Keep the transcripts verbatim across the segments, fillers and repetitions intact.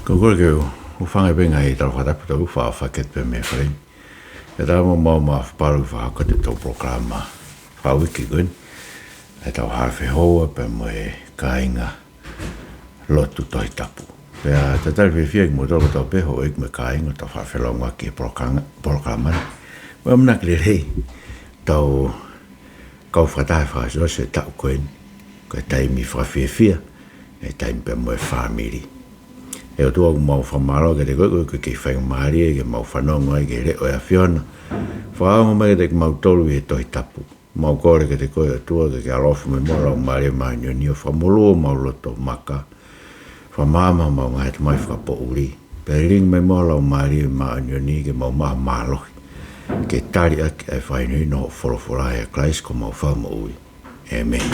Ko e kole ke u hūfanga pē he ngaahi tala fakatapu, tau faʻa fakakete pē mei fale ni. Pea tau mo mau ma fapalu fakahoko atu ʻetau polokalama fakauike ko eni, ʻetau Hala Fehoua pea mo e kāinga lotu Tohi Tapu. Pea talitali fiefia kimoutolu kotoa pē houʻeiki mo e kāinga ʻoku tau faʻa felōngoaki he polokalama, polokalama ni. Mo e ʻamanaki lelei tau kau fakataha fakaʻosiʻosi he taʻu ko eni, ko e taimi fakafiefia, e taimi pea mo e fāmili. ʻE ʻOtua, ʻoku mau fakamālō kiate koe, koeʻuhi ko e kiʻi faingamālie ke mau fanongo ai ki he leʻo ʻo e ʻAfiona. Fakaongo mai kiate kimautolu ʻi he Tohi Tapu. Mau kole kiate koe ʻOtua ke ke ʻaloʻofa mai mo e Laumālie Māʻoniʻoni ʻo fakamolū homau loto maka, fakamaama homau ngaahi ʻatamai fakapoʻuli. Pea lilingi mai mo e Laumālie Māʻoniʻoni ke mau maʻu ha mālohi ke tali ʻaki ʻa e fakahinohino ʻo hoʻo folofola, ʻia Kalaisi ko homau Fakamoʻui. ʻĒmeni.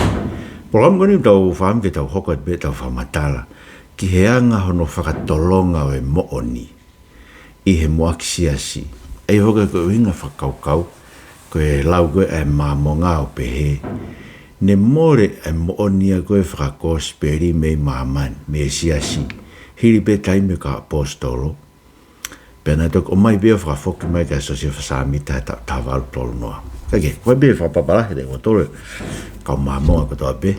Polokalama ko eni ʻoku tau fakaʻamu ke tau hoko atu pē ʻetau fakamatala ki he anga hono fakatolonga ʻo e moʻoni ʻi he muʻaki siasi. ʻA ia ko e ʻuhinga fakakaukau, ko e lau ko ē ʻa e Māmonga ʻo pehē, ne mole ʻa e moʻoni ia ko ē fakakosipeli mei māmani, mei he siasi, hili pē taimi ʻo e kau ʻaposetolo. Pea naʻe toki ʻomai pē ʻo fakafoki mai kia Siosefa Sāmita he taʻu taha valu tolu noa. Ka ke, ko e pē fakapapālangi kiate kimoutolu kau Māmonga kotoa pē.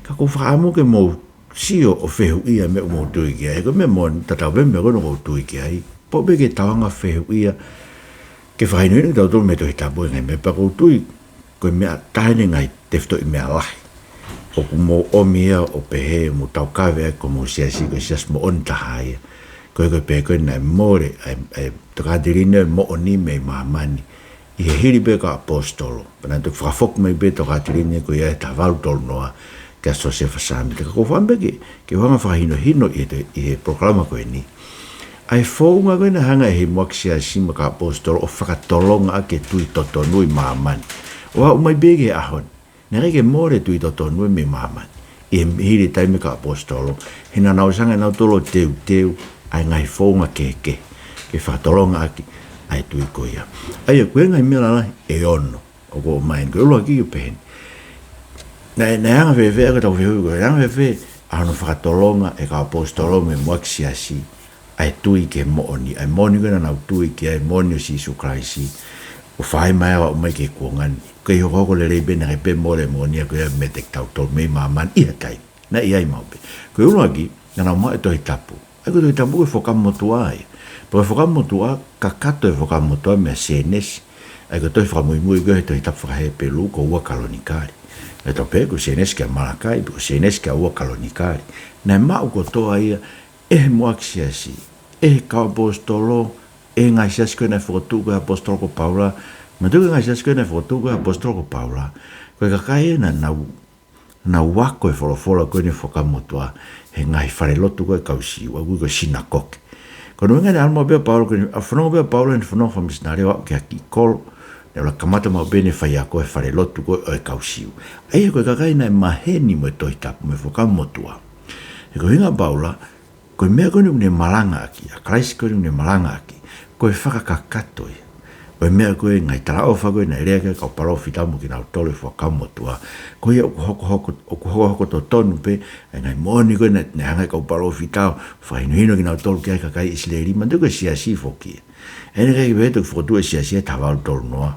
Ka ʻoku ou fakaʻamu ke mou sio ʻo fehuʻia e meʻa ʻoku mou tui ki ai. He ko e meʻa moʻoni, tatau pē meʻa ko ē ʻoku mou tui ki ai. Pau pē ke tau hanga ʻo fehuʻia, ke fakahinohino kitautolu mei he Tohi Tapu e ngaahi meʻa, pea ʻoku ou tui ko e meʻa taha eni e ngaahi tefitoʻi meʻa lahi ʻoku mou ʻomi ia ʻo pehē, mou taukaveʻi ʻaki homou siasi ko e siasi moʻoni taha ia. Ko e, ko e pehē ko ē naʻe mole ʻa e, ʻa e tokāteline moʻoni mei māmani ʻi he hili pē kau ʻaposetolo. Pea naʻe toki fakafoki mai pē tokāteline ko ia he taha valu tolu noa kia Siosefa Sāmita. Ka ʻoku ou fakaʻamu pē ke, ke u hanga ʻo fakahinohino ʻi he, ʻi he polokalama ko eni ʻa e founga ko ē naʻe hanga ʻe he muʻaki siasi mo e kau ʻaposetolo ʻo fakatolonga ʻaki e tui totonu ʻi māmani. ʻO aʻu mai pē ki he ʻaho ni, naʻe ʻikai ke mole e tui totonu ia mei māmani ʻi he hili taimi e kau ʻaposetolo, he naʻa nau ʻosi hanga ʻe nautolu ʻo teuteu ʻa e ngaahi founga kehekehe ke fakatolonga ʻaki ʻa e tui ko ia. ʻA ia ko e ngaahi meʻa lalahi ʻe ono ʻoku ʻomai eni. Ko e ʻuluaki ʻoku pehē ni. Naʻe, naʻe anga fēfē, ko ʻetau fehuʻi ko ē, naʻe anga fēfē ʻa hono fakatolonga ʻe he kau ʻaposetolo mo e muʻaki siasi ʻa e tui ki he moʻoni, ʻa e moʻoni ko ē naʻa nau tui ki ai, moʻoni ʻo Sīsū Kalaisi, ʻo fai mai ʻo aʻu mai ki he kuonga ni. Kei hokohoko lelei pē, naʻe ʻikai pē mole e moʻoni ia ko ia meiate kitautolu mei māmani ʻi ha taimi. Naʻe ʻi ai maʻu pē. Ko e ʻuluaki, naʻa nau maʻu e Tohi Tapu. ʻA ia ko e Tohi Tapu ko e Fuakava Motuʻa ia. Pea ko e Fuakava Motuʻa, kakato e Fuakava Motuʻa meia Sēnesi, ʻa ia ko e tohi fakamuimui ko ē he Tohi Tapu faka-Hepelū ko Ua Kalonikali. ʻA ia tau pehē ko Sēnesi kia Malakai, pe ko Sēnesi kia Ua Kalonikali. Naʻe maʻu kotoa ia ʻe he muʻaki siasi, ʻe he kau ʻaposetolo, ʻe he ngaahi siasi ko ē naʻe fokotuʻu ko ē ʻe he ʻaposetolo ko Paula. Manatuʻi ko e ngaahi siasi ko ē naʻe fokotuʻu ko ē ʻe he ʻaposetolo ko Paula, ko e kakai ia naʻa nau, nau ako e folofola ko eni Fuakava Motuʻa he ngaahi falelotu ko ē ʻa e kau Siu, ʻoku ui ko e sinakoke. Ko hono ʻuhinga naʻe ʻalu maʻu pē ʻa Paula ko eni, ʻo fanongo pē ʻa Paula ʻi heʻene fononga fakamisinale ʻo aʻu ki he kiʻi kolo, naʻe ʻuluaki kamata maʻu pē ʻene faiako he falelotu ko ē ʻo e kau Siu. ʻA ia ko e kakai naʻe maheni mo e Tohi Tapu mo e Fuakava Motuʻa. He ko e ʻuhinga ʻa Paula, ko e meʻa ko eni ʻoku ne malangaʻaki, ʻa Kalaisi ko eni ʻoku ne malangaʻaki, ko e fakakakato ia ʻo e meʻa ko ē, ngaahi talaʻofa ko ē naʻe lea ki ai e kau palōfita mo kinautolu he Fuakava Motuʻa. Ko ia ʻoku hokohoko, ʻoku hokohoko totonu pē ʻa e ngaahi moʻoni ko ē naʻe, naʻe hanga ʻe he kau palōfita ʻo fakahinohino kinautolu ki ai e kakai ʻIsileli, manatuʻi ko e siasi foki ia. ʻA ia naʻe ʻikai ke toe fokotuʻu e siasi ia he taha valu tolu noa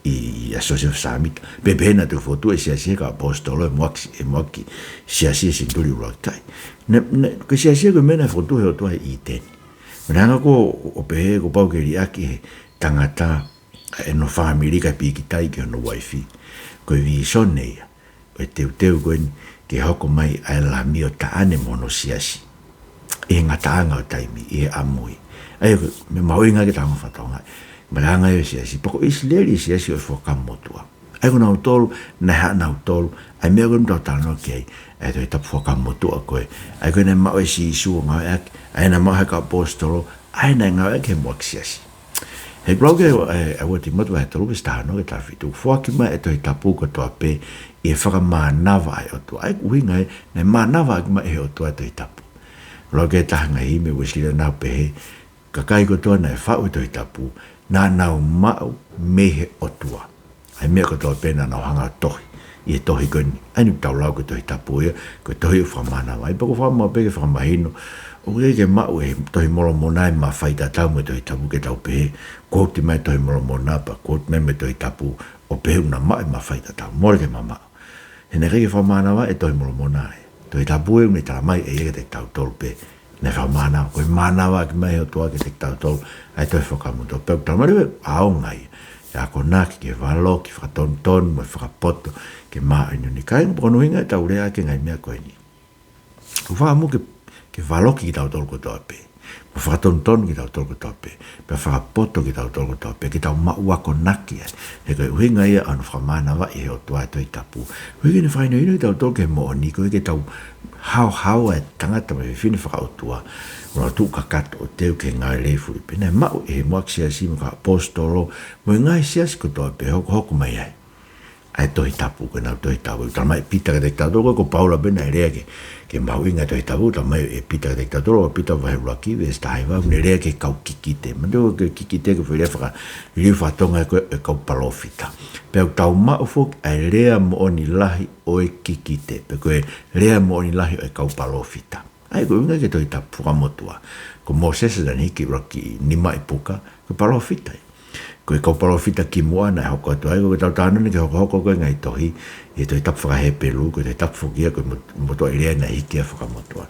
ʻia Siosefa Sāmita. Pea pehē naʻe toe fokotuʻu e siasi he kau ʻaposetolo, e muʻaki, e muʻaki siasi he senituli ʻuluaki. Naʻe, naʻe, ko e siasi ko e meʻa naʻe fokotuʻu ʻe he ʻOtua ʻi ʻĪteni. Mo ʻene hanga ko ē ʻo pehē kuo pau ke liʻaki ʻe he tangata ʻa ʻene fāmili kae pīkitai ki hono uaifi. Ko e vīsone ia ʻo e teuteu ko eni ke hoko mai ʻa e Lami ʻo taʻane mo hono siasi ʻi he ngataʻanga ʻo taimi, ʻi he ʻamui. ʻA ia ko e meʻa mahuʻinga ke tau hanga ʻo fakatokangaʻi e malanga ʻo e siasi, pea ko ʻIsileli e siasi ʻo e Fuakava Motuʻa. ʻA ia ko nautolu, naʻe haʻanautolu ʻa e meʻa ko eni ʻoku tau talanoa ki ai, ʻa e Tohi Tapu Fuakava Motuʻa ko ē. ʻA ia ko ē naʻe maʻu ʻe Sīsū ʻo ngāueʻaki, ʻa ia naʻe maʻu ʻe he kau ʻaposetolo, ʻa ia naʻe ngāueʻaki ʻe he muʻaki siasi. He ʻoku lau ki ai ʻa e, ʻa e ua Tīmote vahe tolu veesi taha ono ki he taha fitu, foaki mai e Tohi Tapu kotoa pē ʻi he fakamānava ʻa e ʻOtua. ʻA ia ko e ʻuhinga ia, naʻe mānavaʻaki mai ʻe he ʻOtua e Tohi Tapu. Lau ki ai e taha e ngaahi himi Uēsiliana ʻo pehē, kakai kotoa naʻe faʻu e Tohi Tapu, naʻa nau maʻu mei he ʻOtua ʻa e meʻa kotoa pē naʻa nau hanga ʻo tohi ʻi he tohi ko eni. ʻA ia ʻoku tau lau ko e Tohi Tapu ia, ko e tohi ʻoku fakamānava. ʻA ia pea ʻoku ou fakaʻamu pē ke fakamahino, ʻOku ʻikai ke maʻu ʻe he Tohi Molomona e mafai tatau mo e Tohi Tapu ke tau pehē, quote mai Tohi Molomona, pea quote mai mo e Tohi Tapu, ʻo pehē ʻoku na maʻu e mafai tatau. Mole ke mamaʻo. He naʻe ʻikai ke fakamānava e Tohi Molomona ʻe he Tohi Tapu, ʻoku ne talamai ʻe ia kiate kitautolu pē naʻe fakamānava. Ko e mānava ʻaki mai ʻe he ʻOtua kiate kitautolu ʻa e Tohi Fuakava Motuʻa. Pea ʻoku talamai leva ʻe ʻaonga ia ke akonaki, ke valoki, fakatonutonu, mo e fakapoto ki he māʻoniʻoni. Kāinga, ko hono ʻuhinga ʻetau lea ʻaki e ngaahi meʻa ko eni. ʻOku ou fakaʻamu ke, ke valoki kitautolu kotoa pē, mo fakatonutonu kitautolu kotoa pē, pea fakapoto kitautolu kotoa pē, ke tau maʻu akonaki ai. He ko e ʻuhinga ia ʻa hono fakamānavaʻi ʻe he ʻOtua e Tohi Tapu. Koeʻuhi ke ne fakahinohino kitautolu ki he moʻoni, koeʻuhi ke tau haohaoa e tangata mo e fefine faka-ʻOtua, ʻo nau tuʻu kakato ʻo teu ki he ngāue lelei fulipē. Naʻe maʻu ʻe he muʻaki siasi mo e kau ʻaposetolo, mo e ngaahi siasi kotoa pē hokohoko mai ai ʻa e Tohi Tapu, ko ʻenau Tohi Tapu. Talamai ʻe Pita kiate kitautolu, ko Paula pē naʻe lea ki he, ki he mahuʻinga e Tohi Tapu, talamai ʻe Pita kiate kitautolu, ʻa Pita vahe ʻuluaki, veesi taha hiva, ne lea ki he kau kikite. Manatuʻi ko e kikite ko e foʻi lea fakaliliu faka-Tonga ko e, e kau palōfita. Pea ʻoku tau maʻu foki ʻa e lea moʻoni lahi ʻo e kikite, pe ko e lea moʻoni lahi ʻo e kau palōfita. ʻA ia ko e ʻuhinga ki he Tohi Tapu Fuakava Motuʻa, ko Mōsese naʻa ne hiki ʻuluaki nima ʻi puka, ko e palōfita ia. Ko e kau palōfita kimuʻa naʻe hoko atu ai, ko ʻetau talanoa ni ki he hokohoko ko ē e ngaahi tohi ʻi he Tohi Tapu faka-Hepelū, ko e Tohi Tapu foki ia ko e mot-, motuʻaʻi lea naʻe hiki ai e Fuakava Motuʻa.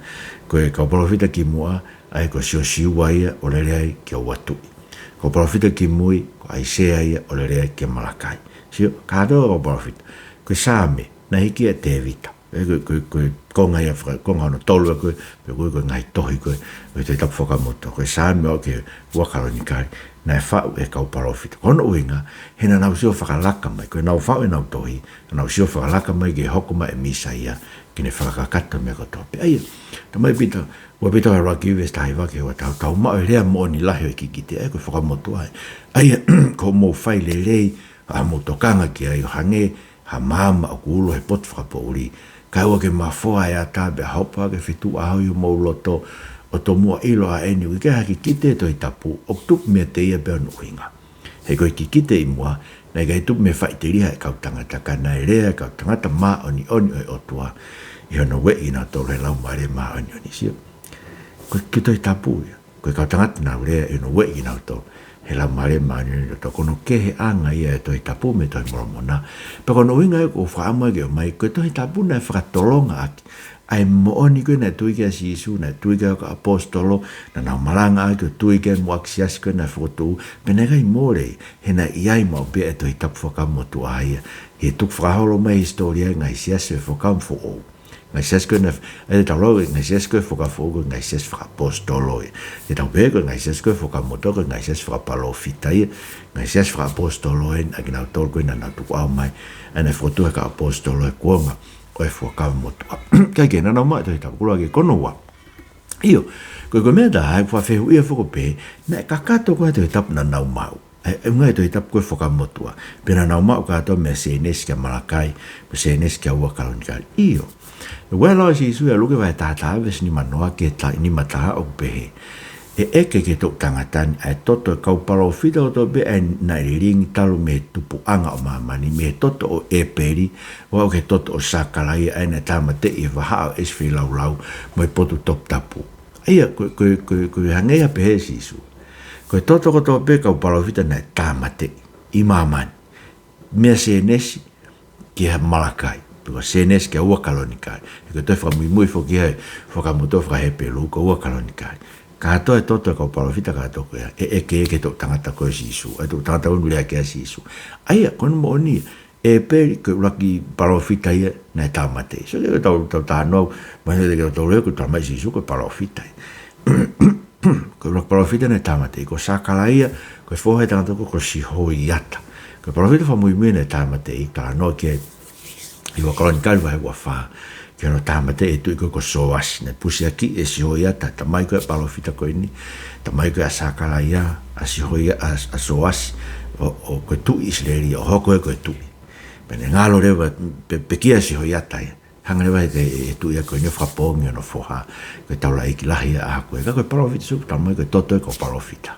Ko e kau palōfita kimuʻa, ʻa ia ko Siosiua ia ʻo lele ai kia Uatuʻi. Kau palōfita kimui, ko ʻAisea ia ʻo lele ai kia Malakai. Sio, kātoa kau palōfita. Ko e Saame, naʻe hiki ia ʻe Tēvita. Ē, ko e, ko e, ko e konga ia faka-, konga hono tolu ē ko ē, pe ko e, ko e ngaahi tohi ko ē ʻo e Tohi Tapu Fuakava Motuʻa. Ko e Saame ʻo aʻu ki he Ua Kalonikali, naʻe faʻu ʻe he kau palōfita. Ko hono ʻuhinga, he naʻa nau sio fakalaka mai, ko ʻenau faʻu ʻenau tohi, naʻa nau sio fakalaka mai ki he hoko mai e Mīsaia, ke ne fakakakato e meʻa kotoa pē. ʻA ia, talamai ʻe Pita, ua Pita vahe ʻuluaki veesi taha hiva ki he ua taha, tau maʻu e lea moʻoni lahi ʻo e kikite, ʻa ia ko e Fuakava Motuʻa ē. ʻA ia, ko hoʻomou fai lelei, ʻa hoʻomou tokanga ki ai ʻo hangē ha maama ʻoku ulo he potu fakapoʻuli, kae ʻoua ke mafoa e ata, pea hopo hake fetuʻu ʻaho ʻi homou loto, ʻo tomuʻa ʻilo ʻa eni, ʻoku ʻikai ha kikite he Tohi Tapu ʻoku tupu meiate ia pea hono ʻuhinga. He ko e kikite ʻi muʻa, naʻe ʻikai tupu mei he faʻiteliha ʻa e kau tangata, ka naʻe lea e kau tangata māʻoniʻoni ʻo e ʻOtua ʻi hono ueʻi kinautolu ʻe he Laumālie Māʻoniʻoni. Sio, ko e kiʻi Tohi Tapu ia. Ko e kau tangata naʻa nau lea ʻi hono ueʻi kinautolu ʻe he Laumālie Māʻoniʻoni, ʻo tau, ko hono keheʻanga ia e Tohi Tapu mei he Tohi Molomona. Pea ko hono ʻuhinga ia ʻoku ou fakaʻamu ai ke ʻomai, ko e Tohi Tapu naʻe fakatolonga ʻaki ʻa e moʻoni ko ē naʻe tui ki ai ʻa Sīsū, naʻe tui ki ai e kau ʻaposetolo, naʻa nau malanga ʻaki ʻo tui ki ai e muʻaki siasi ko ē naʻe fokotuʻu, pea naʻe ʻikai mole, he naʻe ʻi ai maʻu pē ʻa e Tohi Tapu Fuakava Motuʻa ia. He tukufakaholo mai e hisitōlia e ngaahi siasi ʻo e Fuakava Foʻou. Ngaahi siasi ko ē naʻe, ʻe tau lau e ngaahi siasi ko ē Fuakava Foʻou ko e ngaahi siasi fakaʻaposetolo ia. ʻE tau pehē ko e ngaahi siasi ko ē Fuakava Motuʻa ko e ngaahi siasi fakapalōfita ia. Ngaahi siasi fakaʻaposetolo ē, ʻa kinautolu ko ē naʻa nau tukuʻau mai, ʻa ia naʻe fokotuʻu ʻe he kau ʻaposetolo he kuonga ʻo e Fuakava Motuʻa. Kae kehe, naʻa nau maʻu e Tohi Tapu, ko e ʻuluaki. Ko hono ua. ʻIo, ko e, ko e meʻa ʻe taha, ʻoku faʻa fehuʻia foki pē, naʻe kakato koā e Tohi Tapu naʻa nau maʻu? ʻE, ʻe ʻuhinga e Tohi Tapu ko ē Fuakava Motuʻa, pea naʻa nau maʻu kātoa mei Sēnesi kia Malakai, mo Sēnesi kia Ua Kalonikali. ʻIo. ʻOku lau ʻe Sīsū ʻia Luke vahe taha taha veesi nima noa ki he ta-, nima taha ʻoku pehē: ʻE ʻeke ki he toʻu tangata ni ʻa e toto ʻo e kau palōfita kotoa pē ʻa ia naʻe lilingi talu mei he tupuʻanga ʻo māmani, mei he toto ʻo ʻĒpeli ʻo aʻu ki he toto ʻo Sakalaia, ʻa ia naʻe tāmateʻi ʻi he vahaʻa ʻo ʻEsi Feilaulau mo e potu toputapu. ʻA ia, ko, ko, ko, ko e hangē ia pehē ʻe Sīsū, ko e toto kotoa pē e kau palōfita naʻe tāmateʻi ʻi māmani, mei Sēnesi kia Malakai, pe ko Sēnesi kia Ua Kalonikali. He ko e toe fakamuimui foki ia he Fuakava Motuʻa faka-Hepelū ko Ua Kalonikali. Kātoa e toto e kau palōfita kātoa ko ia, ʻe ʻeke ia ki he toʻu tangata ko ē Sīsū, ʻa e toʻu tangata ko ē naʻe lea ki ai ʻa Sīsū. ʻA ia, ko hono moʻoni ia, ʻĒpeli ko e ʻuluaki palōfita ia naʻe tāmateʻi. So, ke tau, tau talanoa, mahino kiate kitautolu ko e talamai ʻe Sīsū ko e palōfita ia. Ko e ʻuluaki palōfita naʻe tāmateʻi. Ko Sakalaia, ko e foha e tangata ko, ko Sihoiata. Ko e palōfita fakamuimui naʻe tāmateʻi, talanoa ki ai ʻi Ua Kalonikali vahe ua fā, ki hono tāmateʻi ʻe he tuʻi ko, ko Soasi. Naʻe pusiakiʻi ʻe Sihoiata, tamai ko ē e palōfita ko eni, tamai ko ē ʻa Sakalaia, ʻa Sihoia-, ʻa, ʻa Soasi, ʻo, ʻo ko e tuʻi ʻIsileli, ʻo hoko ia ko e tuʻi. Pea naʻe ngalo leva, pe-, pekia ʻa Sihoiata ia. Hanga leva ʻe he, ʻe he tuʻi ia ko eni ʻo fakapoongi hono foha, ko e taulaʻeiki lahi ia ʻaho ko ē. Ka ko e palōfita, Sīsū talamai ko e toto e kau palōfita.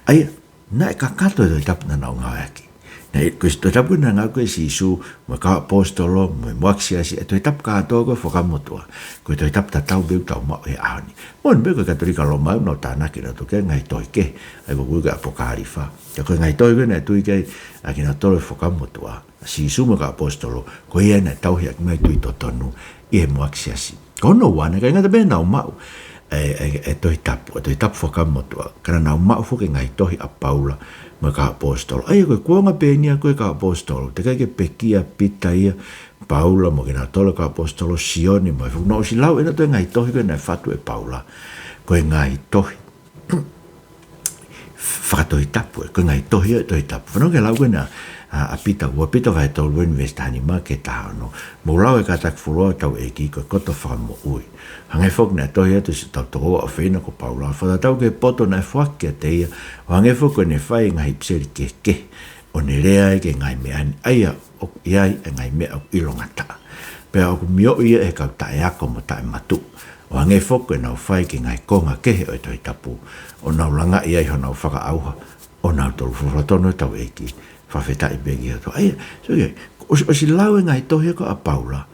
ʻA ia, naʻe kakato e Tohi Tapu naʻa nau ngāueʻaki. Naʻe, ko e Tohi Tapu naʻe ngāueʻaki ʻe Sīsū mo e kau ʻaposetolo mo e muʻaki siasi, e Tohi Tapu kātoa ko e Fuakava Motuʻa, ko e Tohi Tapu tatau pē ʻoku tau maʻu he ʻaho ni. Moʻoni pē ko e Katolika Loma ʻoku nau tānaki ʻenautolu ki he ngaahi tohi kehe, ʻa ia ʻoku ui ko e ʻApokalipā. Ka ko e ngaahi tohi ko ē naʻe tui ki ai ʻa kinautolu he Fuakava Motuʻa, Sīsū mo e kau ʻaposetolo, ko ia naʻe tauhi ʻaki mai e tui totonu ʻi he muʻaki siasi. Ko hono ua, naʻe ʻikai ngata pē heʻenau maʻu e, e, e Tohi Tapu, e Tohi Tapu Fuakava Motuʻa, ka naʻa nau maʻu foki e ngaahi tohi ʻa Paula mo e kau ʻaposetolo. ʻA ia ko e kuonga pē eni ia ko e kau ʻaposetolo, teʻeki ai ke pekia ʻa Pita ia, Paula mo kinautolu e kau ʻaposetolo, Sione mo e, naʻa nau ʻosi lau ʻenautolu e ngaahi tohi ko ē naʻe fatu ʻe Paula ko e ngaahi tohi fakatohitapu, ē, ko e ngaahi tohi ʻo e Tohi Tapu. Fanongo ki he lau ko ena ʻa, ʻa Pita, ua Pita vahe tolu eni veesi taha nima ki he taha ono. Mou lau ʻe kātaki fuoloa hotau ʻEiki ko e koto fakamoʻui. Hangē foki naʻe tohi atu ʻe siʻotau tokoua ʻofeina ko Paula, fakatatau ki he poto naʻe foaki kiate ia, ʻo hangē foki ko ʻene fai e ngaahi ʻipiseli kehekehe, ʻo ne lea ai ki he ngaahi meʻa ni, ʻa ia ʻoku ʻi ai e ngaahi meʻa ʻoku ʻilongataʻa, pea ʻoku mioʻi ia ʻe he kau taʻeako mo taʻematuʻu, ʻo hangē foki ko ʻenau fai ki he ngaahi konga kehe ʻo e Tohi Tapu, ʻo nau langaʻi ai honau fakaʻauha ʻonautolu. Folofola tonu ʻa hotau ʻEiki, fakafetaʻi pē ki he ʻOtua. ʻA ia, so, ia, ʻosi, ʻosi lau e ngaahi tohi ko ē ʻa Paula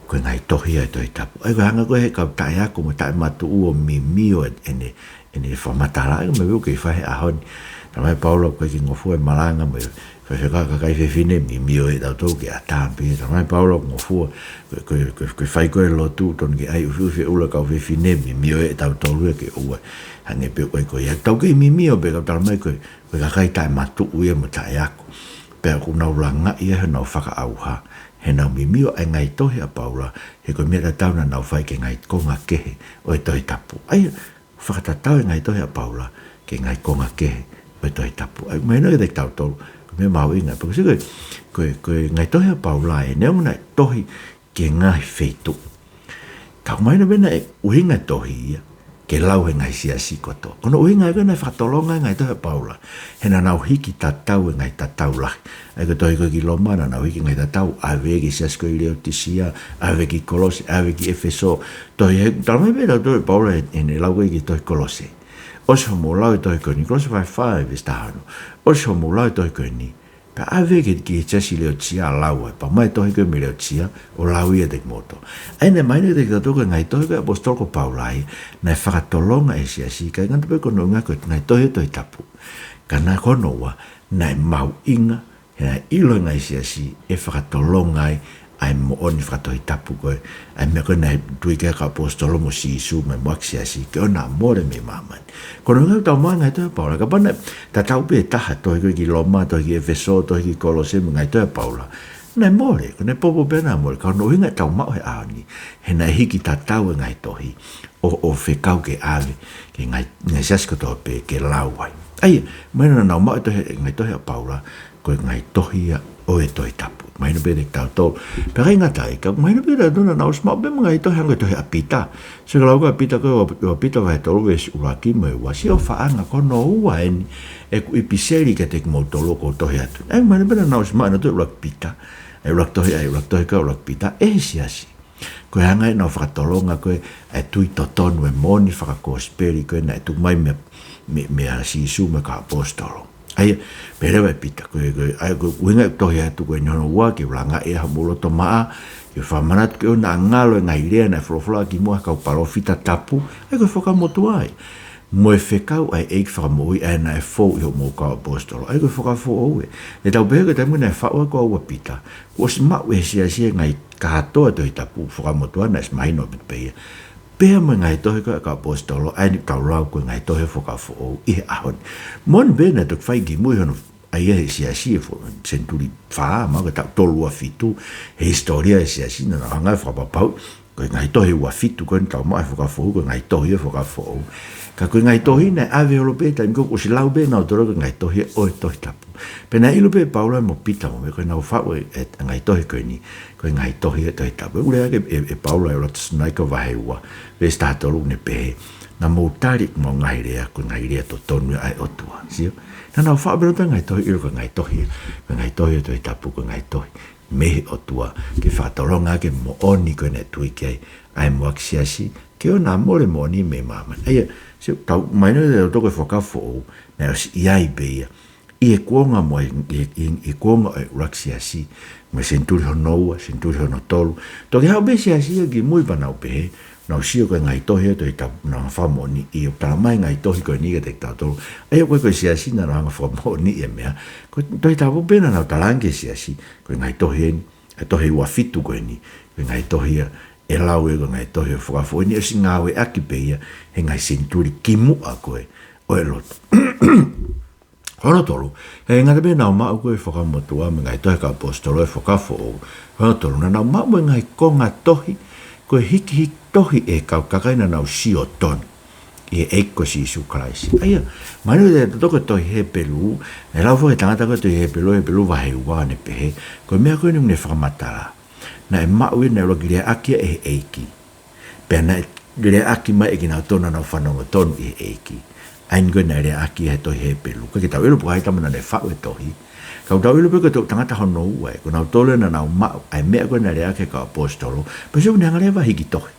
ko e ngaahi tohi ia ʻo e Tohi Tapu. ʻA ia ko e hanga ko ē ʻe he kau taʻeako mo taʻematuʻu ʻo mimio e, ʻene, ʻene fakamatala, ʻa ia ko e meʻa ʻoku kei fai he ʻaho ni. Talamai ʻe Paula ʻoku ʻikai ke ngofua e malanga mo e faifekau kakai fefine, mimio ʻe tautolu ke ʻatā pē. Talamai ʻe Paula ʻoku ngofua, ko e, ko e, ko e, ko e fai ko ē e lotu, tonu ke ʻai ʻufiʻufi e ʻulu ʻa e kau fefine, mimio ʻe tautolu ia ke ʻoua ʻe hangē pē ʻoku ʻai ko ia. Tau kei mimio pē, ka talamai ko e, ko e kakai taʻematuʻu ia mo taʻeako, pea ʻoku nau langaʻi ai honau fakaʻauha heʻenau mimio ʻa e ngaahi tohi ʻa Paula, he ko e meʻa tatau naʻa nau fai ki he ngaahi konga kehe ʻo e Tohi Tapu. ʻA ia, fakatatau e ngaahi tohi ʻa Paula ki he ngaahi konga kehe ʻo e Tohi Tapu. ʻA ia, mahino kiate kitautolu ko e meʻa mahuʻinga, pea ko e, ko e, ko e ngaahi tohi ʻa Paula ē, neongo naʻe tohi ki he ngaahi feituʻu, ka ʻoku mahino pē naʻe ʻuhinga e tohi ia ke lau he ngaahi siasi kotoa. Ko hono ʻuhinga ia ko ē naʻe fakatolonga e ngaahi tohi ʻa Paula, he naʻa nau hiki tatau e ngaahi tatau lahi. ʻA ia ko e tohi ko ē ki Loma naʻa nau hiki e ngaahi tatau, ʻave ki he siasi ko ē ʻi Leotisia, ʻave ki Kolose, ʻave ki ʻEfesō. Tohi ē, talamai pē ʻe tautolu ʻe Paula ʻi heʻene lau ko ē ki he tohi Kolose, ʻosi hoʻomou lau e tohi ko eni, Kolose vahe fā veesi taha ono, ʻosi hoʻomou lau e tohi ko eni, pea ʻave ki, ki he siasi ʻi Leotisia, lau ai, pea ʻomai e tohi ko ē mei Leotisia ʻo lau ia kiate kimoutolu. ʻA ia naʻe mahino kiate kitautolu ko e ngaahi tohi ko ē ʻa e ʻaposetolo ko Paula ia naʻe fakatolonga ʻe he siasi, ʻikai ngata pē ko hono ʻuhinga ko e ngaahi tohi ʻo e Tohi Tapu, ka naʻe, ko hono ua, naʻe mahuʻinga he naʻe ʻilo ʻe he ngaahi siasi ʻe fakatolonga ai ʻa e moʻoni fakatohitapu ko ē, ʻa e meʻa ko ē naʻe tui ki ai e kau ʻaposetolo mo Sīsū mo e muʻaki siasi, ke ʻoua naʻa mole mei māmani. Ko hono ʻuhinga ʻoku tau maʻu e ngaahi tohi ʻa Paula, kapau naʻe tatau pē taha, tohi ko ē ki Loma, tohi ki ʻEfesō, tohi ki Kolose, mo e ngaahi tohi ʻa Paula, naʻe mole, ko ʻene popo pē naʻa mole. Ka ko hono ʻuhinga ʻoku tau maʻu he ʻaho ni, he naʻe hiki tatau e ngaahi tohi ʻo, ʻo fekau ke ʻave ki he ngaahi, ngaahi siasi kotoa pē ke lau ai. ʻA ia, mahino naʻa nau maʻu e tohi, ngaahi tohi ʻa Paula ko e ngaahi tohi ia ʻo e Tohi Tapu. Mahino pē kiate kitautolu. Pea ʻikai ngata ai, ka mahino pē kiate kitautolu naʻa nau ʻosi maʻu pē mo e ngaahi tohi, hangē ko e tohi ʻa Pita. So, ka lau ko ē ʻa Pita ko ē, ua, ua Pita vahe tolu veesi ʻuluaki mo e ua, siʻofaʻanga, ko hono ua eni ʻeku ʻipiseli kiate kimoutolu ʻoku ou tohi atu. ʻA ia mahino pē naʻa nau ʻosi maʻu ʻenautolu e ʻuluaki Pita, e ʻuluaki tohi, ʻa e ʻuluaki tohi ko ē, ʻuluaki Pita, ʻe he siasi. Ko e anga ia ʻenau fakatolonga ko ē ʻa e tui totonu, e moʻoni fakakosipeli ko ē naʻe tuku mai mei, mei, meia Sīsū mo e kau ʻaposetolo. ʻA ia, pehē leva ʻe Pita, ko e, ko e, ʻa ia ko e ʻuhinga ʻeku tohi atu ko eni hono ua, ke u langaʻi ai homou loto maʻa, ke u fakamanatu ke ʻoua naʻa ngalo e ngaahi lea naʻe folofola kimuʻa ʻe he kau palōfita tapu, ʻa ia ko e Fuakava Motuʻa ia, mo e fekau ʻa e ʻEiki Fakamoʻui ʻa ia naʻe fou ʻi hoʻomou kau ʻaposetolo, ʻa ia ko e Fuakava Foʻou ē. ʻE tau pehē ko e taimi naʻe faʻu ai ko ē ʻa Pita, kuo ʻosi maʻu ʻe he siasi e ngaahi kātoa e Tohi Tapu, Fuakava Motuʻa naʻe ʻosi mahino ʻaupito pē ia, pea mo e ngaahi tohi ko ē ʻa e kau ʻaposetolo, ʻa ia ʻoku tau lau ko e ngaahi tohi Fuakava Foʻou ʻi he ʻaho ni. Moʻoni pē naʻe toki fai kimui hono ʻai ʻe he siasi he fo-, senituli fā, mahalo ko e taʻu tolu ua fitu, he hisitōlia ʻo e siasi, naʻa nau hanga ʻo fakapapauʻi ko e ngaahi tohi ua fitu ko eni ʻoku tau maʻu he Fuakava Foʻou ko e ngaahi tohi ʻo e Fuakava Foʻou. Ka ko e ngaahi tohi naʻe ʻave holo pē he taimi ko ē kuo ʻosi lau pē ʻenautolu ko e ngaahi tohi ʻo e Tohi Tapu. Pea naʻe ʻilo pē ʻe Paula mo Pita mo e meʻa ko ē naʻa nau faʻu e, e ngaahi tohi ko eni ko e ngaahi tohi ʻo e Tohi Tapu. ʻOku lea ʻaki ʻe, ʻe Paula ʻi he ʻuluaki Tesalonaika vahe ua veesi taha tolu, ʻoku ne pehē, naʻa mou tali ʻemau ngaahi lea ko e ngaahi lea totonu ia ʻa e ʻOtua. Sio? Naʻa nau faʻu pē ʻenautolu e ngaahi tohi, ʻilo ko e ngaahi tohi, ko e ngaahi tohi ʻo e Tohi Tapu ko e ngaahi tohi mei he ʻOtua, ke fakatolonga ʻaki e moʻoni ko ē naʻe tui ki ai ʻa e muʻaki siasi, ke ʻoua naʻa mole moʻoni mei māmani. ʻA ia, sio, tau mahino ʻe tautolu ko e Fuakava Foʻou naʻe ʻosi ʻi ai pē ia ʻi he kuonga mo e, ʻi, ʻi, ʻi he kuonga ʻo e ʻuluaki siasi, mo e senituli hono ua, senituli hono tolu. Toki haʻu pē siasi ia ki mui pea nau pehē, nau sio ko e ngaahi tohi ʻa e Tohi Tapu naʻa nau fakamoʻoniʻi, ʻo tala mai ngaahi tohi ko eni kiate kitautolu. ʻA ia ko e, ko e siasi naʻa nau hanga fakamoʻoniʻi e meʻa. Ko e Tohi Tapu pē naʻa nau talaange ki he siasi, ko e ngaahi tohi eni, ʻa e tohi ua fitu ko eni, ko e ngaahi tohi ia, ʻe lau ia ko e ngaahi tohi ʻo e Fuakava Foʻou ni, ʻosi ngāueʻaki pē ia he ngaahi senituli kimuʻa ko ē ʻo e lotu. Hono tolu, ʻe ngata pē naʻa nau maʻu ko e Fuakava Motuʻa mo e ngaahi tohi ʻa e kau ʻaposetolo ʻi he Fuakava Foʻou. Hono tolu, naʻa nau maʻu mo e ngaahi konga tohi, ko e hikihiki tohi ʻa e kau kakai naʻa nau sio tonu ʻi he ʻEiki ko Sīsū Kalaisi. ʻA ia, mahino ʻe he tohi Hepelū, ʻe lau foki ʻe he tangata ko e tohi Hepelū, Hepelū vahe ua ʻo ne pehē, ko e meʻa ko eni ʻoku ne fakamatala, naʻe maʻu ia naʻe ʻuluaki leaʻaki ia ʻe he ʻEiki. Pea naʻe leaʻaki mai ʻe kinautolu naʻa nau fanongo tonu ʻi he ʻEiki. ʻA eni ko ē naʻe leaʻaki ʻe he tohi Hepelū. ʻIkai ke tau ʻilo pe ko hai e tama naʻa ne faʻu e tohi. Ka ʻoku tau ʻilo pē ko e toʻu tangata hono ua ē, ko kinautolu naʻa nau maʻu ʻa e meʻa ko ē naʻe leaʻaki ʻe he kau ʻaposetolo. Pea sio, ne hanga leva ʻo hiki tohi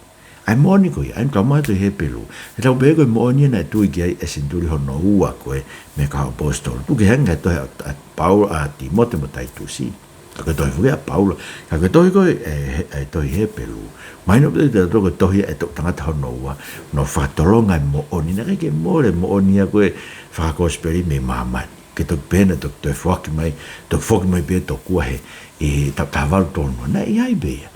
ʻa e moʻoni ko ia, ʻa eni ʻoku tau maʻu he tohi Hepelū. He tau pehē ko e moʻoni ia naʻe tui ki ai e senituli hono ua ko ē mei he kau ʻaposetolo. Tuku kehe ange ki he tohi ʻa, ʻa Paula, ʻa Tīmote mo Taitusi. Ka ko e tohi foki ʻa Paula. Ka ko e tohi ko ē, ʻe, ʻe, ʻe tohi Hepelū. Mahino pē ʻe tautolu ko e tohi ʻa e toʻu tangata hono ua, naʻa nau fakatolonga e moʻoni, naʻe ʻikai ke mole e moʻoni ia ko ē fakakosipeli mei māmani. Ke toki pehē naʻe toki toe foaki mai, toki foki mai pē tokua he, ʻi he taʻu taha valu tolu noa. Naʻe ʻi ai pē ia.